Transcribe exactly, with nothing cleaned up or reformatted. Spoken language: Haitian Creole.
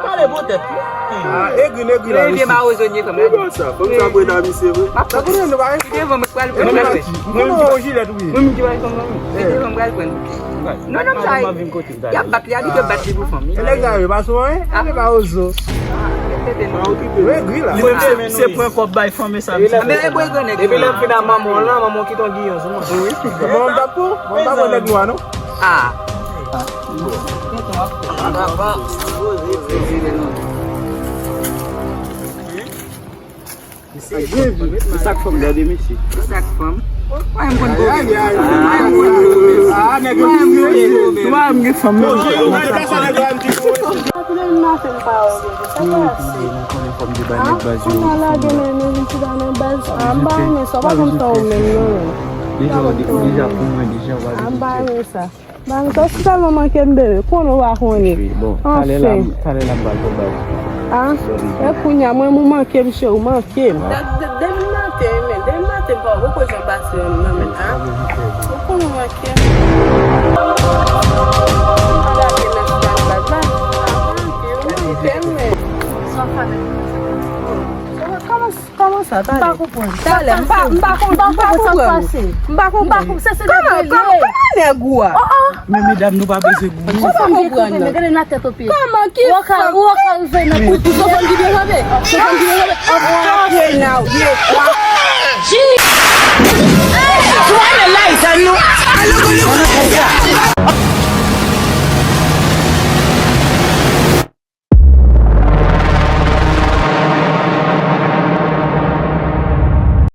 Pale bon tèt. Ah, egri, egri la, mesye. Vye mawozo nye fanm la. Sa, fanm sa bwè nan misye vre. Sa konnen nou pa. Ki devan mwen pral pran. Mwen mwen jilèt ou ye. Mwen mwen pral pran mwen. Ki devan mwen pral pran. Non, non, sa. Y ap bat li, abitye bat li pou fanm. E nèg la yo pa sou anyen, ale mawozo. Ou egri la. Se pran kòb bay fanm e sa. Depi lè m fin a manman w lan, manman w kite yon giyon sou mwen. Wi. Bon, m pa pou, m pa pou nèg nwa non. Ah. Se sa k fè m gade mesye. Se sa k fè m. Mwen m konn gwo. Mwen m konn gwo. Ah, nèg yo. Mwen m gen fanm. Mwen m gen fanm. Anpil maten m pa wè. Sa pase? Kounye a la gen nan nou vin chita nan baz. Ah, m pa renmen sa, w pa konn tan ou menm non. Deja, deja pou mwen, deja w pa. Ah, m pa renmen sa. Ban sa, si tèlman manke m bebe, konnen w pa konnen. Bon, talè la, talè la m pral pran bal. Ah, e kounye a, mwen, ou manke m, cheri, ou manke m. Depi maten, men, depi maten, pa ou poko janm pase yon nan men, ah. Ou konnen w manke m. Ou manke m, men. Kòman sa? Kòman sa? Pale. M pa konprann. M pa, m pa konprann. M pa konprann. Kòman, kòman, kòman nèg ou a? Oh, oh. Men medam, nou pa bezwen goumen. Ou pa konprann nan. Gade nan tèt ou pye. Kòman ki fanm? Ou ka rive nan kou. Ou fanm ki byen kanpe. Ou fanm ki byen kanpe. Ou ka rive nan kou.